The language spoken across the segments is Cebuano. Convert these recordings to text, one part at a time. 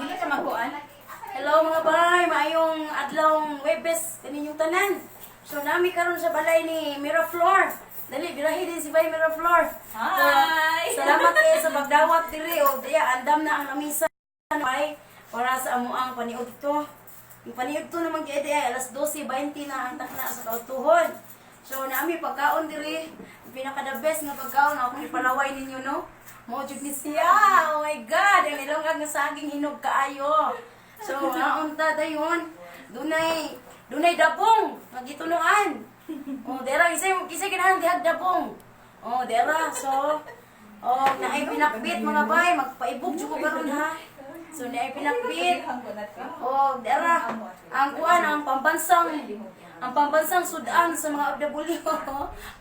Dili ka magkuan? Hello, mga bay, maayong adlawng Webes kaninyong tanan. So nami karon sa balay ni Miraflor. Dali, birahi din si Bay Miraflor. Hi! So, salamat kay sa pagdawat diri o diya andam na ang lamisa bay para sa amuang paniud to. Yung paniud to naman kay ay alas 12:20 na ang takna sa kautuhon. So nami pagkaon diri, pinaka the best nga pagkaon ako ipalaway ninyo, no. Mo jud ni siya. Oh my God, ang ilongag nga saging hinog kaayo. So naunta dayon. Dunay dunay dabong magitunuan. Oh, dera isay isay ganahan dihag dabong. Oh, dera so oh, naay pinakbit, mga bay, magpaibog jud ko karon ha. So naay pinakbit. Oh, dera ang kuan, ang pambansang sudan sa mga OFW,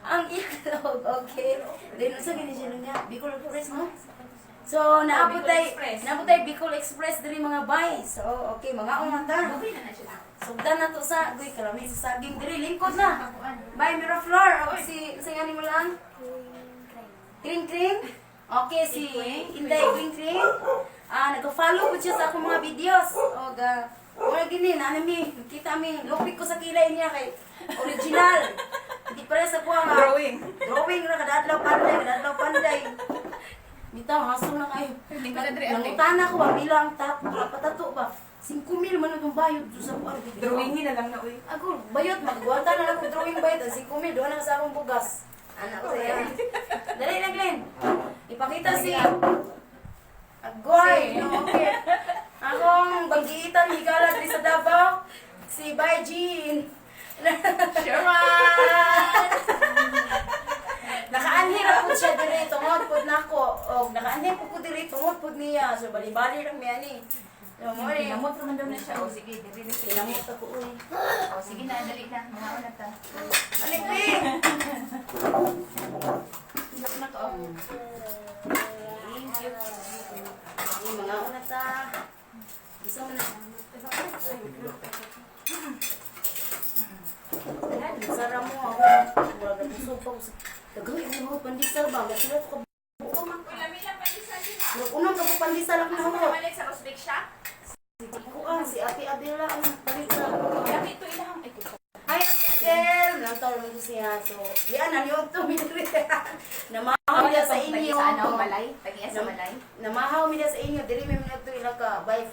ang itlog, okay. Then unsa gani siya nga? Bicol Express, no? So naabot Bicol tay Express. naabot tay Bicol Express diri, mga bay. So okay, mga una ta. Sugdan na to sa guy kalami sa saging diri lingkod na. Bay Miraflor, o si sa ngani mo lang? Kring Kring. Okay, si Inday Kring Kring. Ah, nag-follow po siya sa akong mga videos. O ga wala gini na mi, kita mi, lupik ko sa kilay niya kay original. Hindi pare sa kuha nga. Drawing. Drawing ra kada adlaw panday, kada adlaw panday. Bitaw haso na kayo. Lingkod na diri, ate. Nangutana ko ba bilang tap, patato ba? 5 mil man itong bayod sa kuha. Drawingin na lang na uy. Ako, bayot, magwanta na lang kung drawing bayot. Ang 5 mil, doon na sa akong bugas. Anak ko sa'yo. Dali na, Glenn. Ipakita si Agoy. No, okay. Akong banggiitan, higala diri sa Davao. Si Bay Jean. Sherman! Nakaanhi na po siya diri tungod pod nako. Og nakaanhi po ko diri tungod pod niya. So bali-bali lang mi ani. So mo ni. Pinamot raman daw na siya. O sige, diri na siya. Pinamot ako uy. O sige na, dali na. Mga una ta. Alikbi. Lock na to. Oh. Thank you. Ay, mga una ta. Isa man na. Sara mo ako. Wala na busog pa ko sa. Daghay mo pandesal ba? Gasila ko ka buko man. Unang ka pandesal ako na ho. Balik sa Rosbek siya. Kuan si Ate Adela ang palit sa. Dami ito ilahang. Ay, kuko. Hi, Ate Adel! Nang taon naman ko siya. So, diyan, naniod to. Namahaw mi sa inyo. Sa ano, balay? Tagiya sa balay? Namahaw mi sa inyo. Diri may mga ito ila ka. By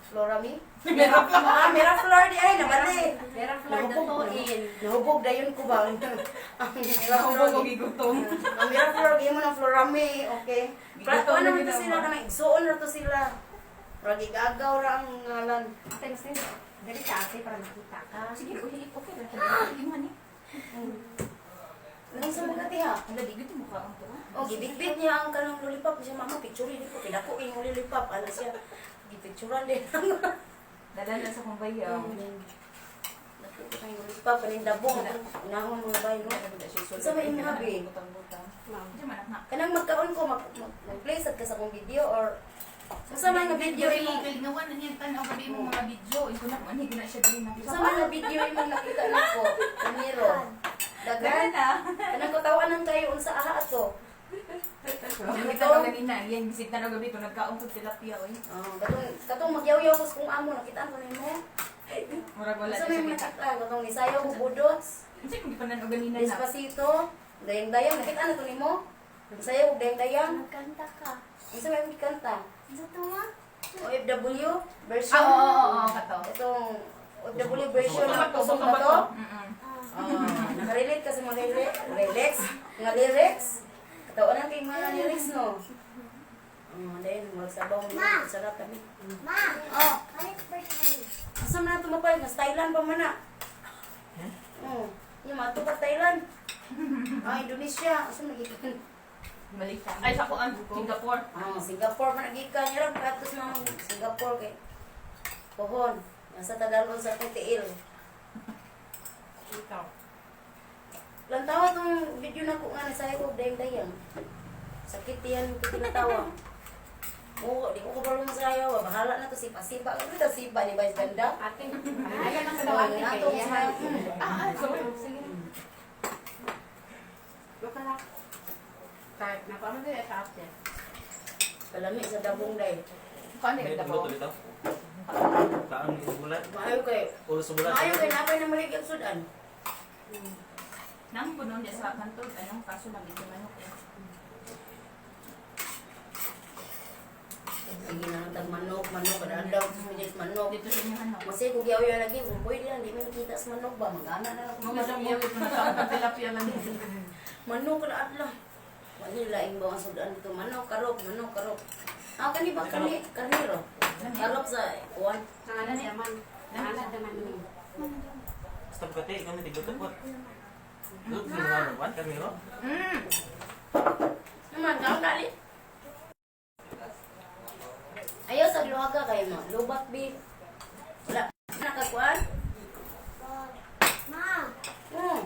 Florami? Meron. Ah, Miraflor di ay, nabali. Miraflor datuin. Nahubog dayon ko ba? Ang Nahubog Miraflor. og gigutom. Ang Miraflor, mo ng Florami, okay? Gigutom Pero ano na man to ginawa. sila kanang igsuon na to sila. Murag igagaw ra ang ngalan. Ate, gusto niyo, dali sa ate para makita ka. Sige, okay, okay. Hindi man eh. Anong sa mga tiha? Wala, di gito mukha ang to. Oh, gibitbit niya ang kanang lollipop. Siya, "Mama, picture din ko. Pinako yung lollipop." Ano siya? Gipicturan din. Dala na sa kong bayaw. Naku, ang lollipop. Panindabong. Unahon mga bay, no? Sa may imhabi. Butang-butang. Ma'am. Di man na. Kanang magkaon ko, mag-play sad ka sa akong video or sa man nga video imong Kalingawan na niya tanaw gabi mo mga video. Iko na kung ano na siya dili na. sa man nga video imong nakita nako, Ramiro. Daghan Daghan. na. Kanang kutawanan kayo unsa aha ato. Bisig tanaw ganina. Yan bisig tanaw gabi ko nagkaon kog tilapia oy. Oh, katong katong magyaw-yaw ko sa kung amo nakitaan ko nimo. Murag wala Unsa na may siya. nakita katong nisayaw ko budots. Unsa kung gipanan og ganina na. Despacito, dayang-dayang, nakita na to nimo? Sayaw og dayang-dayang. Magkanta ka. Unsa may kanta? Sa tuwa? OFW version. Ah, oo, oo, oo, kato. Itong OFW version ng Pusong Bato. Ah. Ah, nakarelate ka sa mga lyrics, mga lyrics. Katawanan kay mga lyrics, no? Oh, dahil magsabaw mo, sarap kami. Ma! Oh, Palit birthday. asa man na tumapay? Mas Thailand pa man na. Oh, yung mato pa Thailand. Ah, Indonesia. Asa man gikan? Malaysia. Ay, sa kuan, Singapore. Ah, Singapore man nagikan niya ra katos mga Singapore kay pohon. Nasa Tagalog sa akong tiil. Ikaw. Lantawa tong video na ko nga nasaya ko dayang dayang. Sakit yan ko tinatawa. Oo, di ko kabalo mo sayaw. Bahala na to sipa-sipa. Ano to sipa ni Vice Ganda? Ate, ayaw lang sa Oo, ate. nato Kaya, sa Ah, ah, sorry. Sige. Baka na. Kahit napaano din sa ate. Kalami sa dabong day. Kuan May di pagluto ba? dito. Kaon ni bulan. Maayo kay Ulo sa bulan. Maayo kay napay na maligyan sudan. Nang punon di sa kantod anong kaso lang dito manok eh. Sige na lang tag manok, manok kada adlaw minutes manok. Dito sa inyo ano. Masay ko giyaw lagi kung pwede lang di man kita sa manok ba magana na lang. Mga sa mo ito na sa tilapia lang. Manok kada adlaw. Wala laing bawang sudan dito manok karop, manok karop. Ah, kani ba kani karniro? Karop sa kuan. Nangalan naman. Nangalan naman ni. Basta pagkati, ikaw may tigluto ko. Luto sa mga buwan, karniro. Naman kaon dali. Ayaw sa luhaga kayo mo. Lubak bi. Wala nakakuan? Ma. Oo.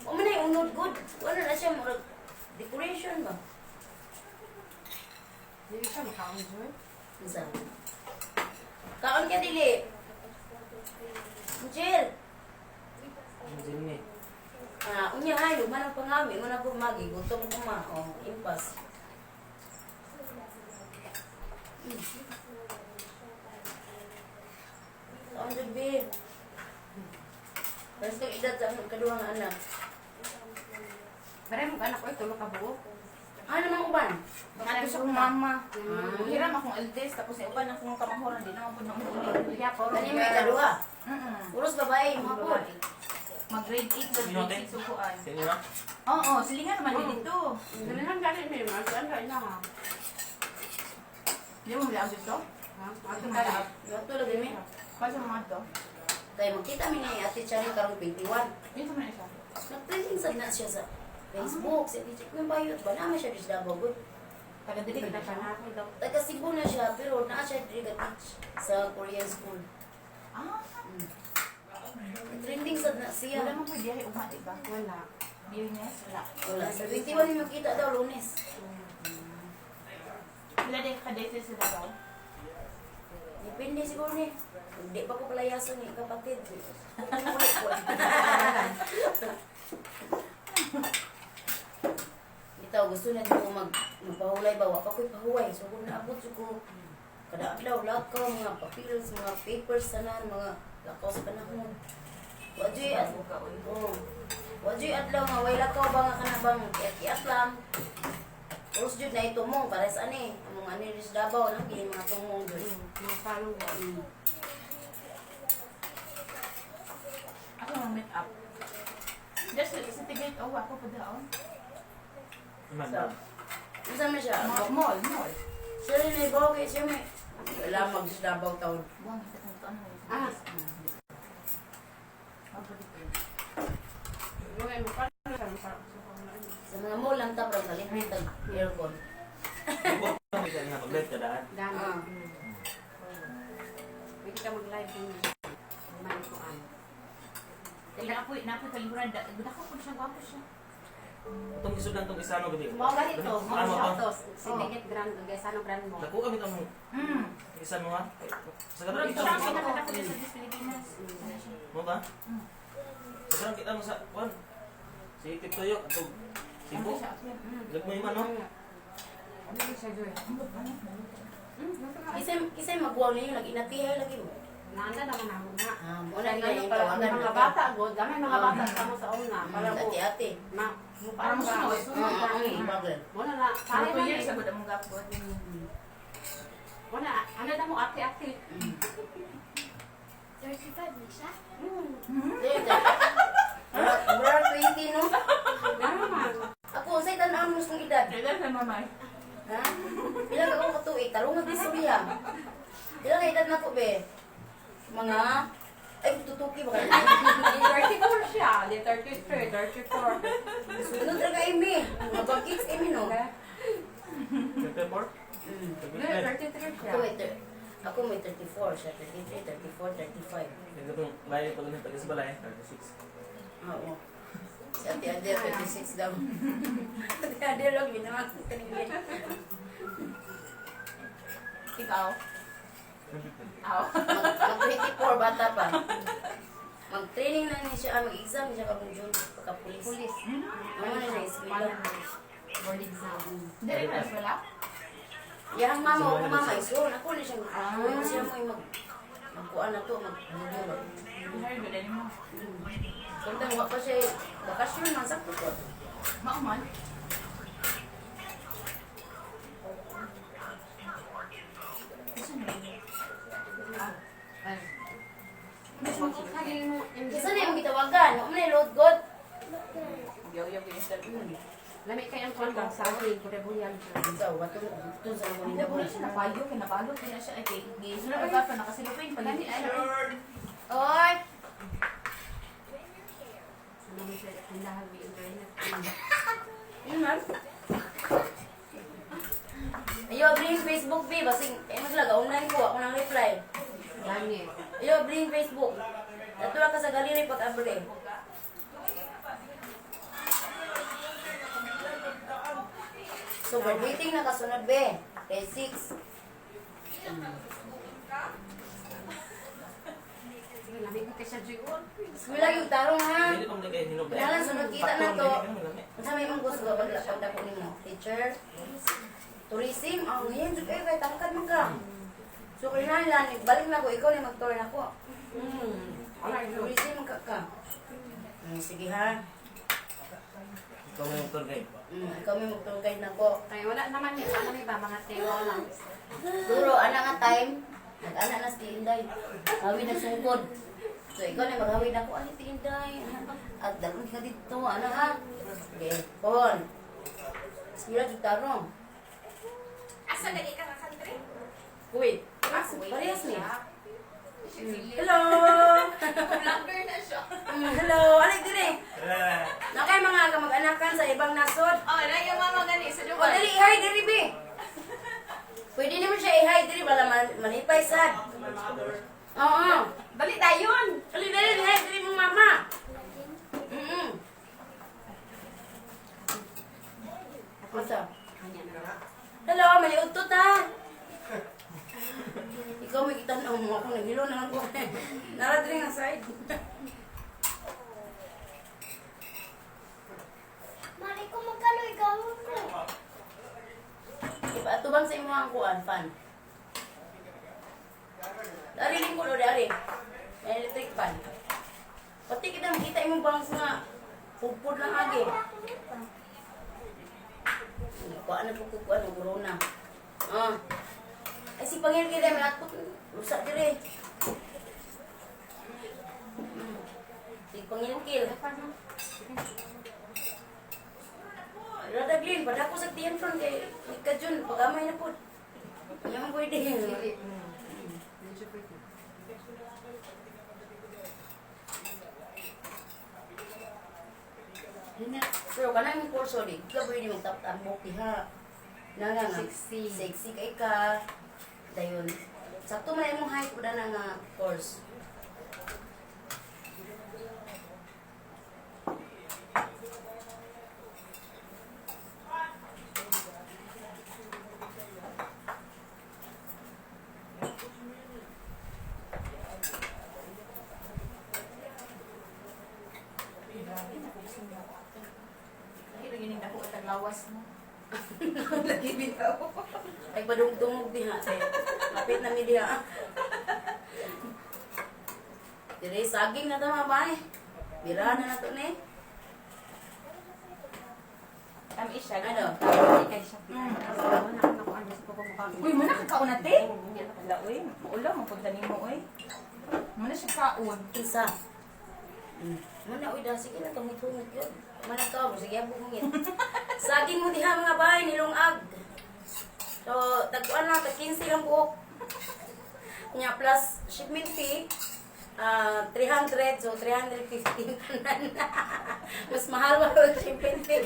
O man ay unod good. Wala na siya murag decoration ba? Hindi siya makaon, Joy. Unsa? Kaon ka dili. Jill. Ang ni. Ah, unya hayo man ang pangami, man ako magi, gutom ko ma. Oh, impas. Kaon jud bi. Basta edad sa akong kaduhang anak. Pare mo anak ko tulo ka buo. Ano mang uban? Ngadto sa akong mama. Mm. Hiram akong eldest tapos ni uban akong kamanghuran di na ako na uli. Iya po. Kani may kaduha. Mm. Puros babae, mga pod. Mag grade 8 sa Sino, grade te? 6 sukuan. Sa inyo na? Oo, silingan naman din dito. Dalihan gani mi, mas ano ina ha. Di mo bilang dito? Ha? Ato ka lang. Gato lagi mi. Kasi mga to. Kay magkita mi ni Ate Chani karong 21. Dito man siya. Nag-trending sad na siya sa Facebook. Sa Ate Chani, bayot ba? Nama siya sa Davao. Good. Taga dili na siya. Pagkapanako daw. Taga Cebu na siya, pero naa siya diri teach sa Korean school. Ah, Trending sad na siya. wala man ko biyahe uma, di ba? Wala. Biyernes, wala. Wala. Sa 21 yung kita daw, Lunes. Wala din ka dito sa Davao. Depende siguro ni. Hindi pa ko palayason ni kapatid. Bitaw, gusto na ko magpahulay ba? Wa pa ko'y pahuway. So kung naabot so ko, kada adlaw, lakaw, mga papels, mga papers, tanan, mga lakaw sa panahon. Wa juy at oh. Wa juy adlaw nga way lakaw ba nga kana bang kiat-kiat lang. Puros jud na itumong para sa ani, among ani ris Davao nang gini mga tumong jud. Mga palong ba. Ako mang meet up. Just sa Tigay, oh, ako pa daon. Iman. So, unsa man siya? Mga mall, mall. Siya rin ay bawo kay siya may wala mag sa Davao taon. Buwang isa kung ano. Ah. Ako dito. Mga mo pa na sa mga Sa mga mall lang ta parang kalihit tag aircon. Mag-live ka daan. Dami. Ah. Pwede ka mag-live din. Man ko an. Kaya napoy kalingkuran, dako po siya, gwapo siya. Itong isudan itong isano gabi. Mao ganito, mao Ano siya to? to. Syndicate Grand, Gaisano Grand Mall. Nakuha kami itong Mm. isano ha. Sa Pero gabi ito. siya ang nakita ko din sa Dis Pilipinas. Ano siya? Mo ba? Mm. Sa karang kita mo sa kuan. Si Tiptoyo atog Cebu. Ano siya? Mm. Lag mo yung ano? Ano siya, Joy? Mm, Kisay kisay magwaw ninyo nag-inatihay lagi mo. Naanda naman ako na. Ah, mo na Ano gina pala, tawagan mga bata, god, dami mga bata sa mo sa una. Para mo, Ate ate. ma, mo Para mo sunod. Sunod Mm, pa ni. bagay. Muna na, Pero kaya 2 na years ni. ago, among gapon. Muna, ano na mo ate-ate. 35 na siya? Murag 20 no. Naman. Ako unsay tan-awon mo sa kong edad? Kailan sa mamay? Ha? Pila ka akong katuig? Tarong nga istorya. Pila ka edad na ko be? Mga ay tutuki ba kayo? 34 siya. Di 33, 34. Sunod ra ka imi. Mabagkits imi no. 24? Mm. Di 33 siya. Ako may ako may 34 siya, 33, 34, 35. Itong bahay pag nagtagas sa balay, 36. Oo. Si Ate Ade, 36 daw. Ate Ade lang, ginawa ko kanina. Ikaw? Aw. Mag 24, bata pa. Mag-training na niya siya, mag-exam siya karong June, pagka-pulis. Police. Ano na siya, eskwela. Board exam. Dili na wala? Yang mama o mama iso ako ni siya. Ah, siya mo mag magkuan na to mag mag. Ihire ba dali mo? Samtang wa pa siya bakasyon man sakto to. Mao man. Asa na yun? Ah. Mas magkakagil mo. Isa na yung gitawagan, wa man load god. Yaw-yaw yung interview. Lami kay ang kwan kang saging, kurebuyan. So, wato to sa mo nila Wala siya napayo, kay napalo kaya siya ay kay gisulod ka pa nakasilupin pag Lami ay. Oy, Ano mo siya tindahan may internet. yun man. Ayo, bring Facebook B, basing eh maglaga online ko ako nang reply. Gani. Ayo, bring Facebook. Ato lang ka sa gallery pag abre. So, graduating na kasunod be. Grade 6. Lami ko kay siya jigon. Eskwela yung tarong ha. Dili pa man kay hinog. Kailangan sunod kita na to. Lami. Unsa may imong gusto pag pagdako nimo? Teacher? Tourism? Ang ngayon, jud kayo kay tangkad man ka. So, kailangan balik na ko, ikaw na mag-tour na ko. Wala yun. Tourism man ka ka. Sige ha. Ikaw may tour guide. Ikaw may mag-tour guide na ko. Ay wala naman ni ano iba mga tewa lang. Duro, ana nga time, nag-ana na si Inday. Hawi na sungkod. So, ikaw na maghawi na ko, ay, si Inday. At dalawin ka dito, ana ha. Okay, kon. Eskwela jud tarong. Asa lagi ka nga country? Wait, Ah, parehas ni. Hello! Vlogger na siya. Hello, ano dire? Nakay mga kamag-anakan sa ibang nasod. Oh, na yung mama gani sa O dali, i-hi diri be. Pwede naman siya i-hi diri wala manipay sad. Oo. Dali dayon. Dali dali i-hi diri mong mama. Masa? Kanya na. Hello, maliud to ta. Ikaw may kita mo ako naghilo na lang ko. Nara diri nga side. Mali ko magkaloy gawin ko. Ipaatubang sa imong ang kuan fan. Dari lingkod o dari. May electric fan. Pati kita makita imong bangs nga pupud lang agi. Kuan na po ko kuan ng corona. Ah. Ay si pangil kay may atpot rusa dire. Si pangilkil. Radaglin, padako sa tiyan front kay kajun pagamay na po. Yaman pwede. Dili. Medyo pwede. Pero kanang imong kurso di ka pwede magtap-tambok diha. Na nga nga. Sexy. Sexy kay ka. Dayon. Sakto man imong height pud na nga course. Grabe na kung sino. Dahil lang yun dako at ang lawas mo. Lagi bitaw. Ay padungdungog diha. Kay Kapit na mi diha. Dire saging na ta mga bay. Bira na nato ni. Tamis siya. Ano? Hindi kay siya. Uy, muna ka kaon na te. Wala uy, maulaw mo punta nimo uy. Muna siya kaon. Isa. Muna uy da sige na tungit-tungit yun. Mana ka mo sige abo hungit. Saging mo diha mga bay nilungag. So tagkuan lang tag 15 lang buok. Nya plus shipment fee 300 so 315 tanan. Mas mahal pa ang shipment fee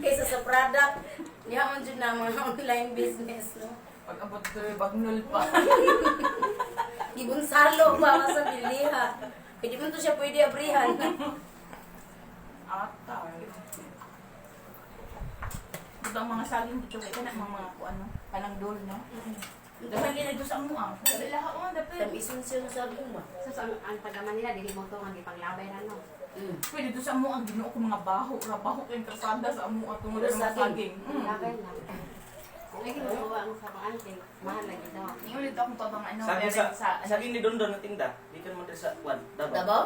kaysa sa product. Diha man jud na mga online business no. Pag abot ko bagnol pa. Gibunsalo pa sa biliha. Pwede man to siya pwede abrihan. Ata. Dito ang mga saging dito kay kana mga mga kuan no, kanang dol no. Dapat gina dito sa amo ah. Dali laha oh, dapat. Tamison siya sa saging ba? So, sa ang pagkaman nila, dili mo to nga gipanglabay na no. Pwede dito sa amo ang Ginoo ko mga baho, ra baho kay kalsada sa amo at tungod Pero sa mga saging. saging. Labay na. Lagi mo ang sa mga anting. Mahal lagi daw. Ningulit akong tabang ano, Sabi sa meron sa ano. sa ni Dondon na tinda, di kan mo diri sa kwan, Davao. Davao?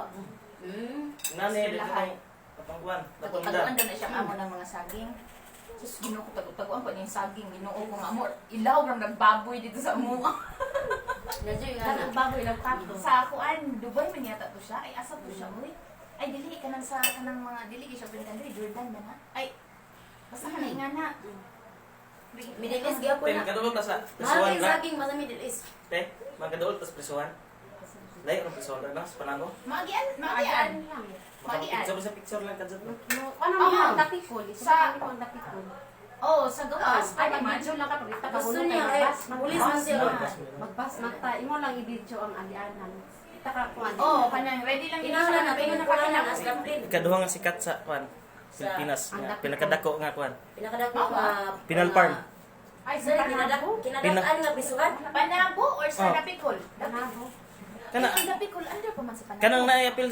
Mm. Nani dito Lahat. tong atong kwan, atong Tagu-taguan da. daw na siyang amo ng mga saging. Sus, Ginoo ko, tagu-taguan pa niya yung saging. Ginoo ko nga amo. Ilaw ram nagbaboy dito sa amo. Nadyo nga na. Ang baboy lang kato. Sa kuan, Dubai man yata to siya. Ay, asa to siya, uy. Ay, dili ka nang sa kanang mga, dili siya pinkan dili, Jordan ba na? Ay, basta ka na nga na. Middle East gyapon Te, na. magkaduol ta sa Mahal prisuhan kay na. saging basta Middle East. Te, magkaduol ta sa prisuhan. Layo ang prisuhan ra lang sa Panago. Maagian, maagian. Maagian. Picture sa picture lang kadto. Ano Ah. mo ang dapikol? Sa- Sa ang dapikol. Oh, sa gawas. Ay, Ay, man. mag-video lang ka pag ita Gusto niya kay pulis man siya. Magbas man ta. Imo lang i-video ang alianan. Ita ka kung ano. Oh, kanang ready lang yun Kinahanglan siya. na Pero tinungkulan na as kaprin. Ikaduha nga sikat sa kwan, Pilipinas. Ang Nga, pinakadako nga kwan. Pinakadako nga Pinal Farm. Ay, Sorry, sa kinadak Panabo. kinadak-an nga prisuhan. Panabo or sa Oh. Napikol? Panabo. Kana Ang Napikol, under pa man sa Panabo. kanang naay apil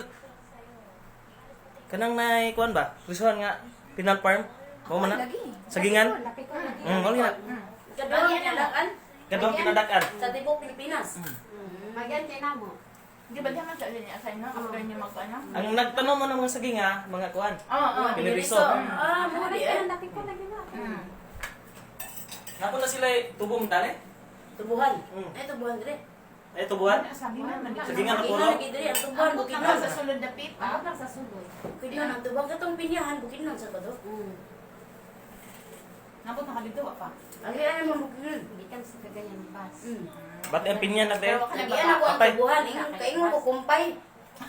kanang naay kwan ba? Prisuhan nga Pinal Farm. Mao man na. Lagi. Sagingan. Dapikol lagi. Mao na. Ikaduhang kinadak-an Kaduhang kinadak-an. sa tibok Pilipinas. Magyan kay namo. Di ba di man sa niya asay no? After niya magkuano? Ang nagtanom mo ng mga saging ha, mga kuan. Oo, oo. Piniriso. Ah, mo di eh. Ang dapikol lagi na. Napo na sila tubong dali. Tubuhan. Mm. Ay tubuhan dire. Ay tubuhan. Sabi man, man. Sagingan na Sagingan puro. lagi dire ang tubuhan Ambot bukid na sa sulod na pit. Abot lang sa sulod. Pwede ang tubuhan katong pinyahan bukid sa kado. Nabot na kalito pa. Agi ay mo bukid. Gikan sa kagayan bus. Mm. Ba't ang pinyan na Pero wala Lagi ako ang Patay. tubuhan, ingon kaingon ko kumpay.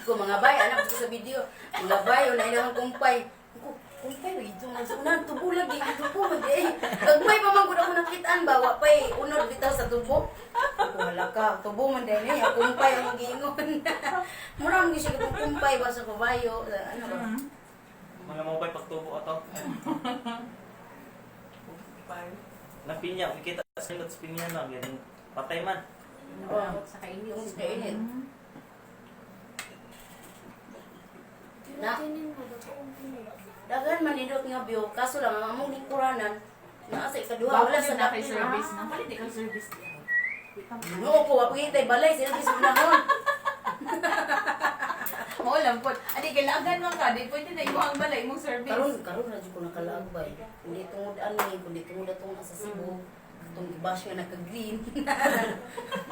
Ko mga bay, anak ko sa video. Mga bay, una ilang kumpay. Ko kumpay ba ito man sa unahan tubo lagi tubo man di. eh. Gagmay pa man gud ako nakitaan ba wa pay unod bitaw sa tubo. Ko wala ka, tubo man di ni kumpay ang giingon. Mura man gyud siya katong kumpay ba sa kabayo, ano ba? Mga mobile pagtubo ato. Nang pinya, makita sa inot sa pinya no, ganun. Patay man. Abot sa kainit. Yung sa kainit. Na daghan man nindot nga view kaso lang ang among lingkuranan naa sa ikaduha wala sa na kay dapit. service na. Palit di kay service. Noo ko wa pagitay balay sila sa unahon. Mao lang pod. Adi kay laagan man ka, di pwede na imong balay imong service. Karon karon ra jud ko nakalaag bay. Kundi tungod ani, kundi tungod atong nasa Cebu. Atong gibash nga naka-green.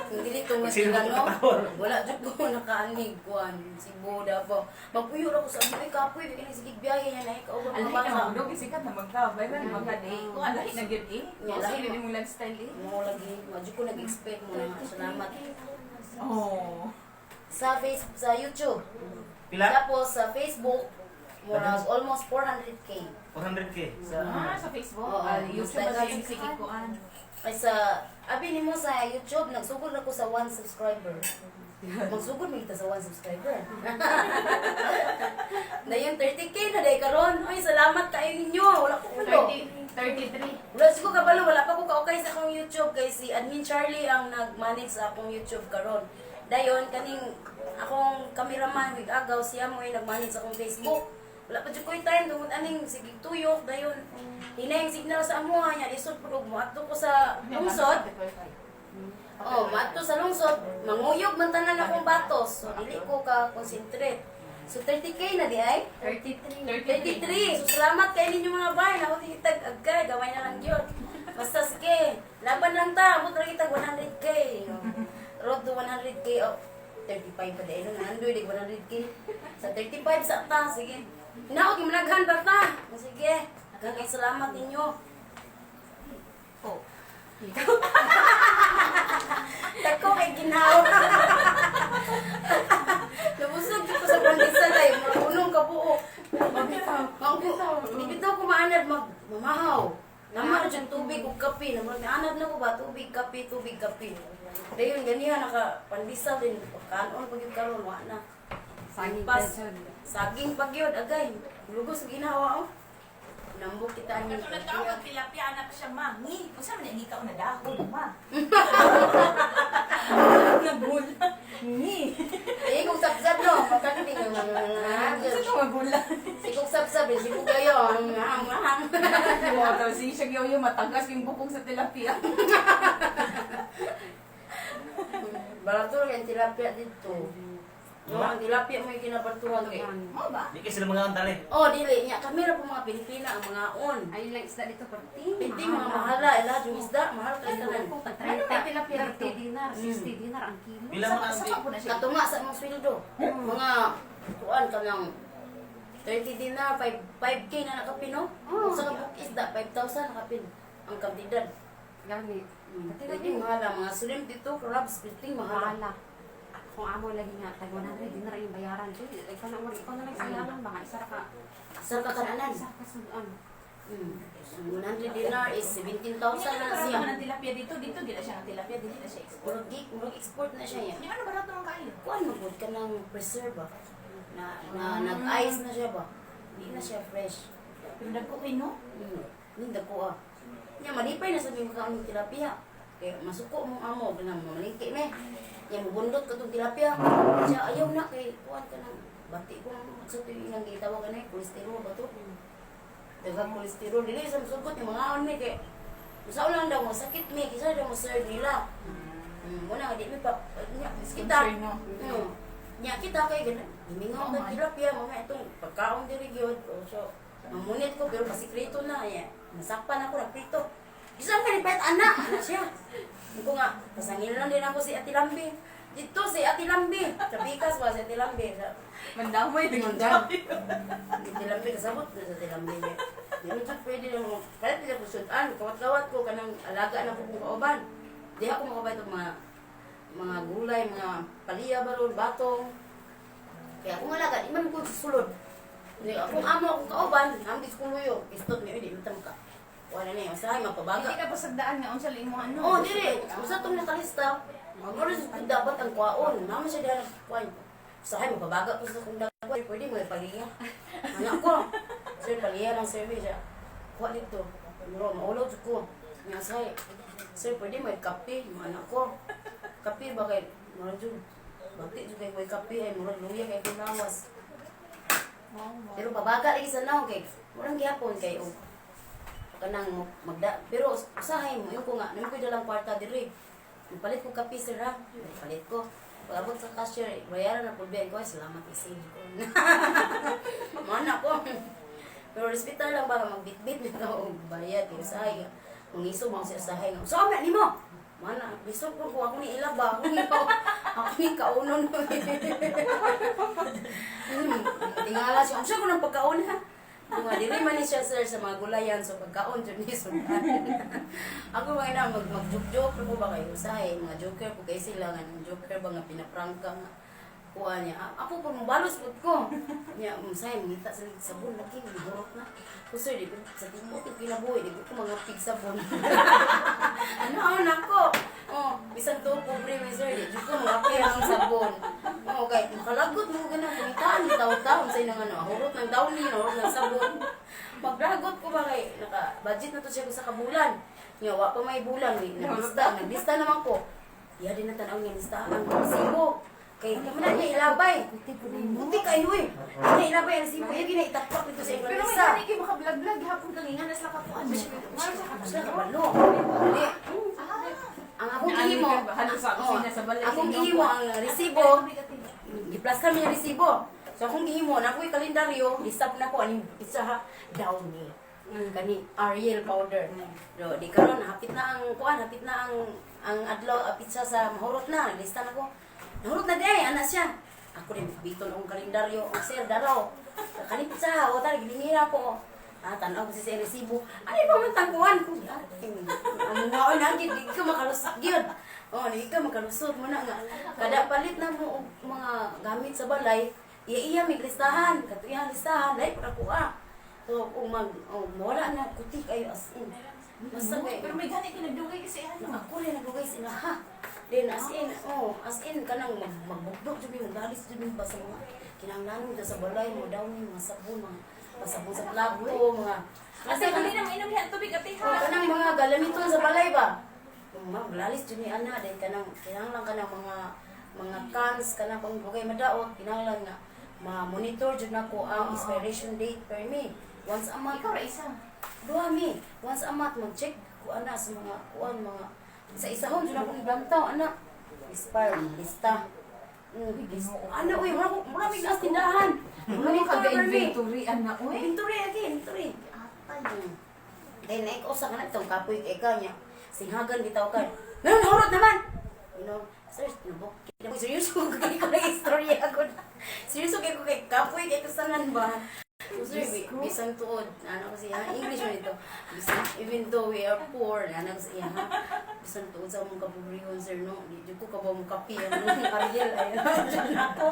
Kung dili tungod Sino sila no. katawar? Wala jud ko nakaani kuan Cebu Davao. Magpuyo ra ko sa amo ay kapoy kay sige biyahe niya na ikaw ba mga Alahi na bata. magdog, sikat na magkabay man mga day. Kung alahi na gyud eh. Yeah, Lahi lahi na imong lifestyle eh. Mo lagi, wa jud ko nag-expect mo na salamat. Oh. Sa Facebook, sa YouTube. Pila? Tapos sa Facebook, murag almost 400K. 400K sa Ah, sa Facebook. Oo. Ah, YouTube Basta ba yung sige kuan. Ay sa abi nimo sa YouTube nagsugod ako sa one subscriber. Magsugod man kita sa one subscriber. Dayon 30K na day karon. Ay salamat kayo ninyo. Wala ko kabalo. 30, 33. Wala siguro kabalo, wala pa ko kaukay sa akong YouTube kay si Admin Charlie ang nag-manage sa akong YouTube karon. Dayon kaning akong cameraman wig agaw siya mo ay nag-manage sa akong Facebook. Wala pa jud ko'y time tungod aning sige tuyok dayon. Hinay ang signal sa amuha niya lisod pud og moadto ko sa lungsod. Oh, maadto sa lungsod, manguyog man tanan akong batos. So dili ko ka concentrate. So 30K na di ay? 33. 33. So salamat kay ninyo mga bay. Nako titag agkay gamay na lang gyud. Basta sige, laban lang ta. Abot ra kitag 100K. Road to 100K. Oh, 35 pa dahil nung nandoy dig 100K. Sa 35 sa ta, sige. Naog imlaghan ba ta? Sige. Daghang salamat ninyo. Oh. Dako kay ginawa. Nabusog jud ko sa pandesal ay murag unong kabuo. Di bitaw ko maanad mag mamahaw. Nama ra jud tubig ug kape, namurag naanad na ko ba tubig, kape, tubig, kape. Dayon ganiha naka pandesal din pagkaon pag gyud karon wa na. Saging Pas. peson. Saging pag yun, agay. Lugos ginawa oh. Nambok kita ani. Katulad ka ako, tilapia anak siya, ma. Ngi, unsa man ang ikaw na dahon, ma. Nagula. Ngi. Eh kung sapsap no, makati Unsa to magula? Sikog sapsap, eh, sikog kayo. Ang ang ang. Tapos siya gyud matagas yung bukong sa tilapia. Barato lang ang tilapia dito. No, ang tilapia mo yung kinabartuhan kay. Mo ba? Di kasi sila mga antali. Oh, dili nya kami ra po mga Pilipina ang mga on. Ayun lang isda dito perting. Hindi mga mahala, ila yung isda, mahal kay tanan. Ano Ano may tilapia dito? 30 dinar, 60 dinar ang kilo. Pila Sa mga sa anti. po na siya. Katunga sa imong sweldo. Mga kuan ka ng 30 dinar, 5 5K na nakapin, no? Oh. Sa kabuk isda 5,000 nakapin ang kantidad. Gani. Pwede mahala mga shrimp dito, crabs, pwede mahala. Mahala. Kung amo lagi nga, tag 100 dinar yung bayaran. Uy, ikaw na lang sayangan ba? Isa ra ka, Sa kakananan. isa ka sudan. 100 dinar is 17,000 na Hindi siya. na ng tilapia dito, dito gila siya ng tilapia, dili na siya export. Murag export na siya ya. Yung ano barato man kaayo? Kuan mo gud ka ng preserve ba? Na, na nag-ice na siya ba? Hindi na siya fresh. Pero dagko kay no. Ninda ko ah. Nya malipay na sa mga kaon ng tilapia. Kaya masuko mong amo ganang mamalingki me. Nya mubundot ka tong tilapia. Siya ayaw na kay kuan ka nang bati ko sa tuyo nang gitawag ka na kolesterol ba to? Daghang kolesterol dili sa musugot ni mga on me kay Usaw lang daw masakit me kisa daw mo serve nila. Muna nga di mi pa nya kita. Concern, no? Nya kita kay ganun. Gimingaw Oo, ka man. tilapia mamaya itong pagkaon diri gyud. O, so mamunit ko pero pasikreto na ya. Nasakpan ako nagprito. Isa ka ni pet anak ana siya. Ko nga pasangil lang din ako si Ate Lambi. Dito si Ate Lambi. Sa Pikas ba si Ate Lambi. Sa Mandamay Mandam. Ate Lambi kasabot na sa Ate Lambi niya. Di man jud pwede lang mo. Kalit nila ko sudan, kawat-kawat ko kanang alaga na ko kung kauban. Di ako makabay itong mga gulay, mga palya baron, batong. Kaya akong alaga, di man ko susulod. Hindi, akong amo, akong kauban, ang gis kong luyo. Istot niyo, di man ka. Wala na yun, usahay, mapabaga. Hindi ka pasagdaan nga unsa imo ano. Oh, dili. Usa tong nakalista. Mao rin dapat ang kwaon. Mama siya diha kuan. Usahay mapabaga ko sa kong dagway. Pwede mo ipaliya. Anak ko. Sir, paliya lang sir siya. Kuha dito. Muro, maulaw jud ko. Nga say, sir, pwede mo kape. Mga anak ko. Kape ba kay mura jud. Bati jud kay ko'y kape ay mura luya kay kong lawas. Pero pabaga lagi sa naong kay murang gihapon kay og kanang magda pero usahay mo yung ko nga namo ko dalang kwarta diri. Palit ko kape sir ha. Palit ko. Pag-abot sa cashier, bayaran na pulbihan ko. Ay, salamat isig ko. Mana ko. Pero respetar lang ba magbitbit na og bayad kay usahay. Kung iso mo siya usahay nga. So na nimo. Mana, lisod ko kung ako ni ilaba, ako ni kaunon. Tingala siya. Ang siya ko ng pagkaon ha. Mga dili man ni siya sir sa mga gulayan so pagkaon jud ni sundan. Ako mga na mag mag-joke ko ba kayo usahay mga joker po kay sila nga nang joker ba nga pinaprangka nga kuha niya. Ako po mabalos pud ko. Niya usahay mangita sa sabon lagi mahurot na. Ko sir di ko sa tibuok ko kinabuhi di ko mga pig sabon. Ano ang nako? Oh, bisan to pobre mi sir di jud ko mga pig ang sabon. Oh, kay makalagot mo ganang pangitaan ni taw-taon sa inang ano, hurot ng downy, hurot ng sabon. Maglagot ko ba kay naka budget na to siya sa kabulan. Nya wa pa may bulan ni naglista, naglista naman ko. Iya din na tan-aw nga lista ang resibo. Kay di man na niya ilabay. Puti kayo eh. Di na ilabay ang resibo. Iya gina itakpak dito sa Pero imong may lista. gani kay maka-vlog-vlog gihapon kang inganas la kapuan. Maro siya Siya kabalo. kabalo. Di, ang akong gihimo, Halo sa oh, kusina sa balay. akong gihimo ang resibo, giplastar mi ang resibo. So akong gihimo na ako'y kalendaryo, lista po na ko aning pizza ha, Downy. Kani Ariel powder. Do di karon hapit na ang kuan, hapit na ang adlaw a pizza sa mahurot na, lista na ko. Nahurot na di ay ana siya. Ako rin biton ang kalendaryo, ang sir daraw. Kani pizza, o tara gilingira ko. Ah, tanaw ko si sa resibo. Ano ba man tangkuan ko? Ang mga na gid di ka makalusot gyud. Oh, di ka makalusot mo na nga. Kada palit na mo og mga gamit sa balay, iya-iya may listahan, kato iyang listahan, lahi para ko ah. So, kung mag, oh, mawala na, kuti kayo as in. Basta kay, Pero may gani kay nagdugay kasi ano. ako rin nagugay sila ha. Then as in, oh, as in kanang magbugdok jud mi, magdalis jud mi ba sa mga kinahanglan mo sa balay mo daw ni mga sabon, mga pasabon sa plato, mga Ate, dali na mainom yan tubig ate Oh, ha. kanang mga galamiton sa balay ba? Maglalis jud ni ana dahil kanang kinahanglan kanang mga cans kanang pang bugay madaot kinahanglan nga ma-monitor jud nako ang expiration date per me once a month. Ikaw ra isa. Duha mi, once a month mag-check ko ana sa mga kuan mga sa isahon jud ako iblantaw ana. Expire lista. Ano uy, mura ko mura mig nas tindahan. Mura Monitor ka mi. inventory ana oy. Inventory agi, inventory. Atay. Dahil naik usa ka na itong kapoy kay ka niya. Singhagan bitaw ka. Meron nahurot naman. You know, sir, nabok. Seryoso kay ko na istorya ko na. Seryoso kay ko kay kapoy kay kasanan ba. So, sir, bisan tuod, ano ko siya, English man ito. Bisan, even though we are poor, ano ko siya, ha? Bisan tuod sa mong kapobrehon, sir, no? Di jud ko kabaw mong kapi, ang mong kariyel, ay, ako.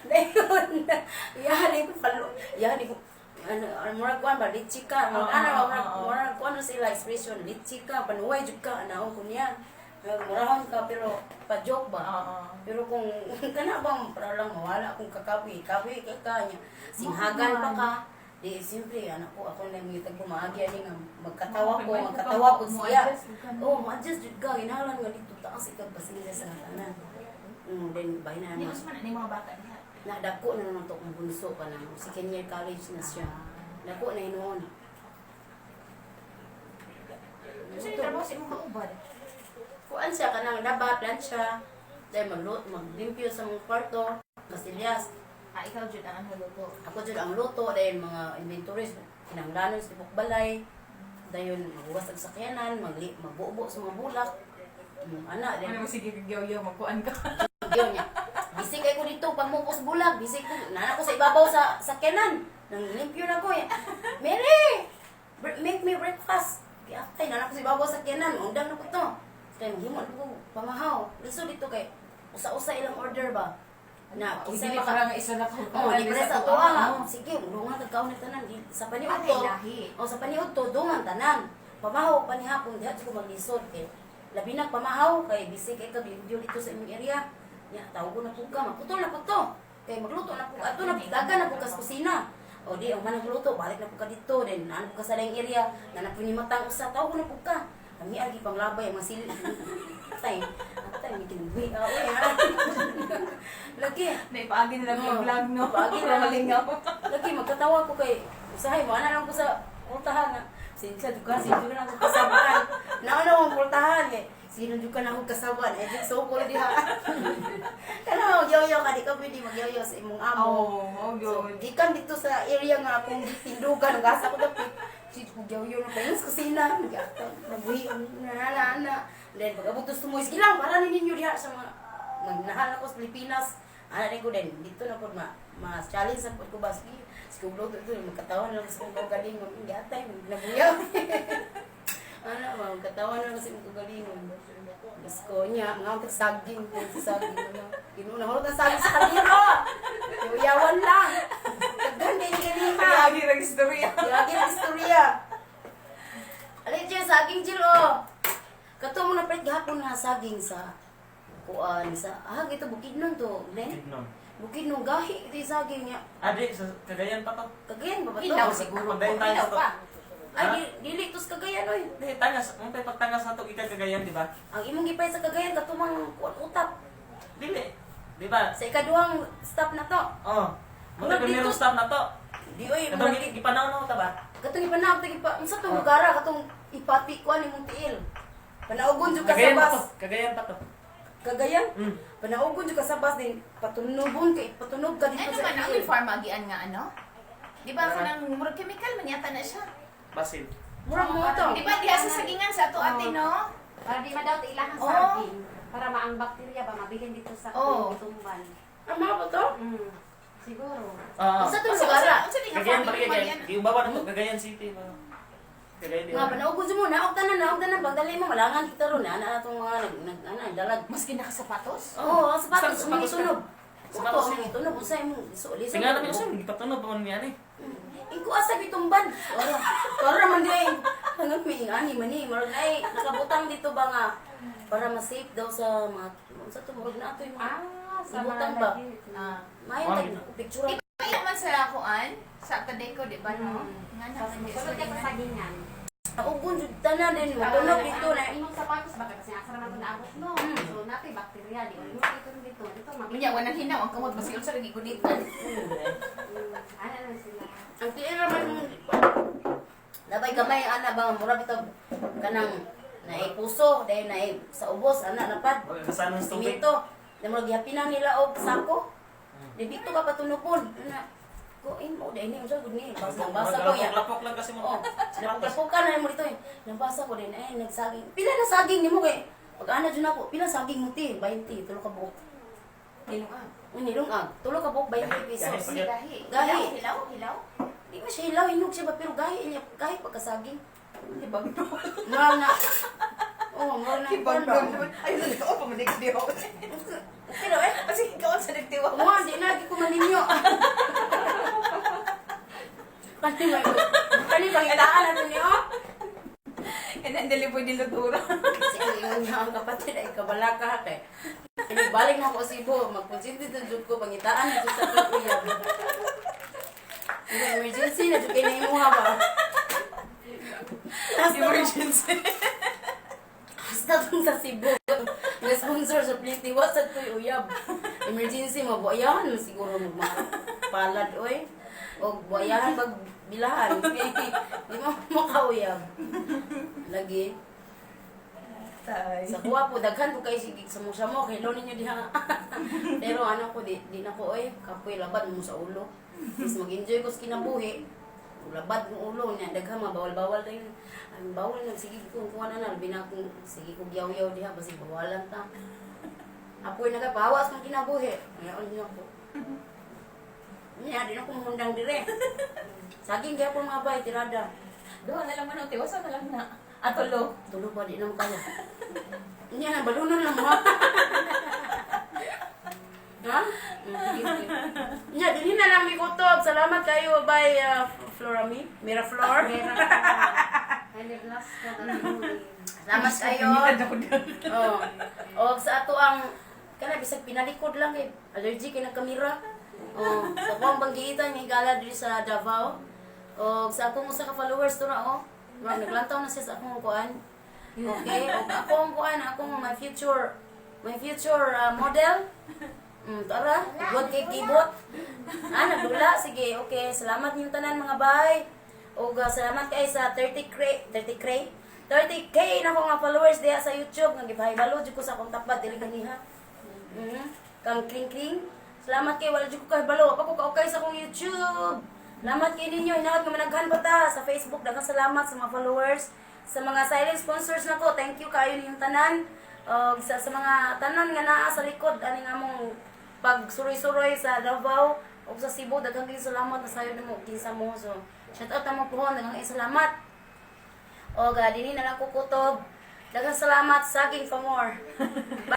Dayon, iyahan ko palo, iyahan ko, ano, ano, murag kuan ba, litchi ka, murag, Oo, ano, oo, murag, oo. murag kuan na sila expression, litchi ka, panuway jud ka, anaon ko niya. Murahon ka, pero pa-joke ba? Oo. Pero kung kana bang para lang mawala kung kakapoy, kapoy kay ka niya. Singhagan pa ka. Di siyempre anak ko ako na ngitag ko maagi ani nga magkatawa ko, magkatawa ko siya. Oh, ma-adjust jud ka ginahalan nga dito taas ikaw pasensya sa tanan. Then bahin na Hindi naman. man ni mga bata diha. Na dako na naman to kung bunso pa na second year college na siya. Dako na hinuon. Unsa ni trabaho sa imong kauban? Kuan siya kanang laba, plancha, dahil maglut, maglimpyo sa mga kwarto, kasilyas. Ah, ikaw jud ang ano luto. Ako jud ang luto dahil mga inventories kinahanglanon sa tibok balay. Dayon maghugas og sakyanan, magli magbubo sa mga bulak. Ana Ano then mo sige kagyaw-yaw magkuan ka. gyud niya. Bisig kay ko dito pamukos bulag, bisig ko nana ko sa ibabaw sa sakyanan. Nang limpyo na ko ya. Mary, make me breakfast. Giatay nana ko sa ibabaw sa sakyanan, undang na ko to. Kay maghimo na ko pamahaw. Lisod dito kay usa-usa ilang order ba. Na kinsay Dili maka para nga isa na ka. Oh, di pre sa tuwa nga. Sige, dungan kag kaon ni tanan Di- sa paniud to. Lahi. Oh, sa paniud to dungan tanan. Pamahaw panihapon diha jud ko maglisod kay labi na pamahaw kay bisig kay kag limpyo dito sa imong area. Nya tawgo na pud ka, magputol na pud to. Kay magluto na pud ato na dagan na pud ka sa kusina. O di ang manang luto, balik na pud ka dito, then naan pud ka sa laing area, na na pud ni matang usa, tawgo na pud ka. Kami agi panglabay ang mga sili. Atay, atay, may kinabuhi. Ah, uy, ha. Lagi. Naipaagi na lang Oo. vlog no. Paagi na lang. Malingaw. Lagi magkatawa ko kay usahay mo ana lang ko sa pultahan na. Sinsa jud ka, sino na ako kasabaan. Nauna akong pultahan kay sino jud ka na akong kasabaan eh di sokol diha. Kana magyoyo ka di ka pwede magyoyo sa imong amo. Oh, oh So, gyud. gikan dito sa area nga akong gitindugan ug asa ko dapit. Si ko gyawyo na payon sa kusina, nabuhi na na na. Then pag abot sa tumoy, sige lang para ni ninyo diha sa mga magnahal ako sa Pilipinas. Ana din ko din dito na pod ma ma challenge sa pod ko ba sige. Sige luto ito magkatawa na lang sa kong kaugalingon. Giatay nabuyaw. Ano ba magkatawa na lang sa imong kaugalingon. Diyos ko niya, mga akong saging, saging, ano. Ginuna, hulot ang saging sa kaliro. Yawan lang. Daghan din ganiha. Lagi rang istorya. Lagi ang istorya. Alin Jill, saging Jill, oh. Kato mo na pret gahapon na saging sa kuan sa ah ito Bukidnon to, Glenn. Bukidnon. Bukidnon gahi ito yung saging niya. Ah, di, sa Cagayan pa to. Cagayan ba ba to? Ilaw siguro. Pagdayon tayo Ilaw sa to. pa. Ay di, dili tos Cagayan oy. Di, tangas. Ang tayo pagtangas na to, ika Cagayan, di ba? Ang imong gipay sa Cagayan katumang kuan utap. Dili. Di ba? Sa ikaduhang stop na to. Oo. Mga Murag primero dito- stop na to. Di oy, Katong murag di- gipanaw na ko ta ba? katong ipanaog tagi pa unsa tong lugara katong ipati kuan imong tiil. Panaugon jud ka sa Cagayan pa bus. to. Cagayan pa to. Cagayan? Mm. Panaugon jud ka sa bus din patunobon kay patunog ka dito Ano sa man ang tiil. farm agian nga ano? Di ba kanang murag chemical man yata na siya? Basil. Murag mo to. Di ba diha sa sagingan sa ato ate no? Para di madaw ilahang Oo. saging. Para maang bakterya ba mabilin dito sa Oo. tumban. Ang mga ba to? Siguro. Ah. Unsa tong Unsa lugara? unsa di nga Cagayan farm pa man Cagayan. yan? Di ubawa na to, Cagayan City ba? Cagayan di Nga ba? panaugon jud mo naog tanan naog tanan pagdali mo malangan kita ron ana na tong mga nag nag ana dalag. Maski nakasapatos? Oo, ang sapatos Basta imong sapatos ka. itunog. Sapatos Sapatos imong itunog unsa imong so lisod. Tingnan namin usan, gipatunog pa man niya ni. Ingko asa gitumban. Ora. Ora man di ay. Hanggang may ingani man ni murag ay nakabutang dito ba nga para ma-safe daw sa mga unsa to murag na ato yung mga Ah, sa Ibutang ba? lagi. Ah. Mayo Wag tag na. picture. Di ba iya man sa kuan? Sa Tadeco, di ba no? Mm. Nga Sa naman di sulod ka sa sagingan. sagingan. Naugon jud tanan din matunog dito na. Imong sapatos baka kasi asa naman ko naabot no. So natay bakterya di mo dito dito dito mabilin. Unya wala hinaw ang kamot baski unsa rin gigunitan. Ano na sila. Ang tiil naman mong Nabay gamay ana ba mura bitaw kanang naay puso dahil naay sa ubos ana napad. Kasanon sa tubig. Simento. Na mura gihapinan nila og sako. Dibito ka patunupon. Ana. Ko in mo dahil ni unsa gud ni basa basa ko ya. Lapok lang kasi mo. Oh, lapukan na mo dito eh. Nabasa ko din ay nagsaging. Pila na saging nimo kay pag ana jud nako, pila saging mo ti? 20 tulo ka buok. Nilungag. Nilungag, tulo ka buok 20 pesos. Gahi. Gahi. Gahi. Hilaw, hilaw. Di ba siya hilaw, hinog siya ba pero gahi niya, gahi pagkasaging. Ibang Mura na. Oh, mura na. Ibang Ibang Ay, ikaw pa manig di ako. Pero eh, Kasi ikaw sa nagtiwa. Kumuha, di na lagi ko maninyo. Kani ba? Kani pangitaan natin niyo? Kaya dili po nilutura. Kasi ang ingon niya ang kapatid ay kabalaka kay. Balik na ako sa Cebu, magkonsinti na jud ko pangitaan na jud sa pag-uyab. Yung emergency na jud kay naimuha ba? Hasta Emergency. Hasta tong sa Cebu. Nga sponsor sa Plenty wa sa ko'y uyab. Emergency mo buayahan mo siguro mo palad oy. O buayahan pag bilahan. Di mo makauyab. Lagi. Tay. Sa kuwa po, daghan po kayo sige sa mo mo, kay ninyo diha. Pero ano ko, di na ko, oy, kapoy, labad mo sa ulo. Mas mag-enjoy ko sa kinabuhi. Labad mo ulo niya, daghan mga bawal-bawal na yun. Ang bawal na, sige ko, kuha na na, labi na akong, sige ko giyaw-yaw diha, basi bawalan ta. Apoy na ka, pahawas kong kinabuhi. Ngayon niyo ako. Niya, di na ko mahundang dire. Saging gyapon mga bay, tirada. Duha na lang man ang tiwasan na lang na. Atolo. Tulog ba, di na mo kaya. Niya, balunan lang mo. Ha? Sige, sige. Nya, dinhi na lang mi kutob. Salamat kayo by Florami. Miraflor. Ay, last ko na Salamat kayo. Oh. Og sa ato ang kana bisag pinalikod lang kay allergy kay ng kamera. Oh, sa akong banggiitan nga gala diri sa Davao. Og sa akong usa ka followers to na oh. Murag naglantaw na siya sa akong kuan. Okay, og akong kuan, akong my future model. Tara, good kay kibot. Ah, nagdula. Sige, okay. Salamat ninyong tanan mga bay. Og salamat kay sa 30K, 30K, 30K na ko nga followers diha sa YouTube nga gipahibalo jud ko sa akong tapad dili kaniha. Kang kring kring. Salamat kay wala jud ko kahibalo. Wa pa ko kaukay sa akong YouTube. Salamat kay ninyo hinaot nga managhan pa ta sa Facebook. Daghang salamat sa mga followers, sa mga silent sponsors nako. Thank you kaayo ninyong tanan. Og sa mga tanan nga naa sa likod aning among pagsuroy-suroy sa Davao ug sa Cebu, daghang kaayo salamat na sayo nimo kinsa mo. So shout out namo pohon, daghang kaayo salamat. Og dinhi na lang ko kutob. Daghang salamat, saging for more.